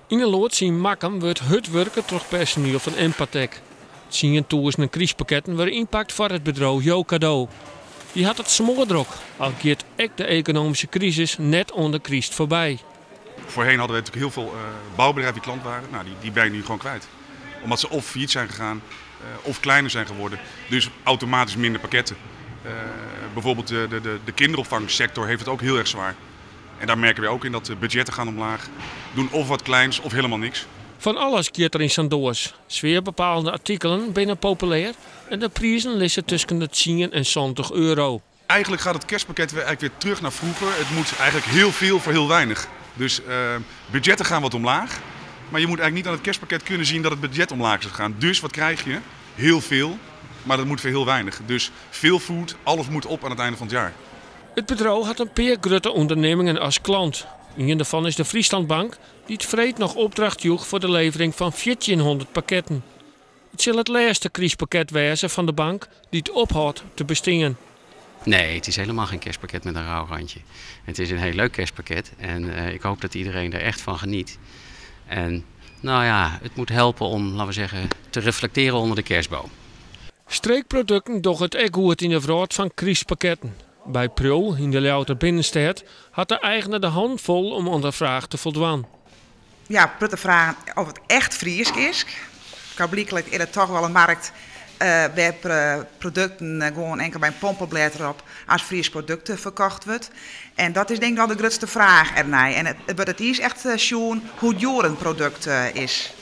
Yn 'e loads yn Makkum wurdt hurd wurke troch personiel fan Empatec. Tsientûzenen krystpakketten wurde ynpakt foar it bedriuw Jo-Kado. Dy hat it smoardrok, al giet ek de ekonomyske krisis net oan de kryst foarby. Voorheen hadden we natuurlijk heel veel bouwbedrijven die klant waren. Nou, die ben je nu gewoon kwijt. Omdat ze of failliet zijn gegaan of kleiner zijn geworden. Dus automatisch minder pakketten. Bijvoorbeeld de kinderopvangsector heeft het ook heel erg zwaar. En daar merken we ook in dat de budgetten gaan omlaag. Doen of wat kleins of helemaal niks. Fan alles giet der yn sa'n doas. Sfearbepalende artikelen binne populêr en de prizen lizze tusken de 10 en 70 euro. Eigenlijk gaat het kerstpakket weer, eigenlijk weer terug naar vroeger. Het moet eigenlijk heel veel voor heel weinig. Dus budgetten gaan wat omlaag. Maar je moet eigenlijk niet aan het kerstpakket kunnen zien dat het budget omlaag is gegaan. Dus wat krijg je? Heel veel, maar dat moet voor heel weinig. Dus veel food, alles moet op aan het einde van het jaar. It bedriuw hat in pear grutte ûndernimmingen as klant. Ien dêrfan is de Frieslandbank, dy't freed noch opdracht joech foar de levering fan 1400 pakketten. It sil it lêste krystpakket wêze fan de bank dy't ophâldt te bestean. Nee, het is helemaal geen kerstpakket met een rouwrandje. Het is een heel leuk kerstpakket en ik hoop dat iedereen er echt van geniet. En nou ja, het moet helpen om, laten we zeggen, te reflecteren onder de kerstboom. Streekprodukten dogge it ek goed yn de wrâld fan krystpakketten. By Pro yn de Ljouwerter binnenstêd hat de eigener de hannen fol om oan de fraach te foldwaan. Ja, protte fragen oft it echt Frysk is. Klaarblyklik is it toch wol in markt wêr't produkten gewoan inkeld mei in pompeblêd derop as Frysk produkt ferkocht wurdt. En dat is tink ik al de grutste fraach ernei. En it wurdt it earst echt sjoen hoe djoer in produkt is.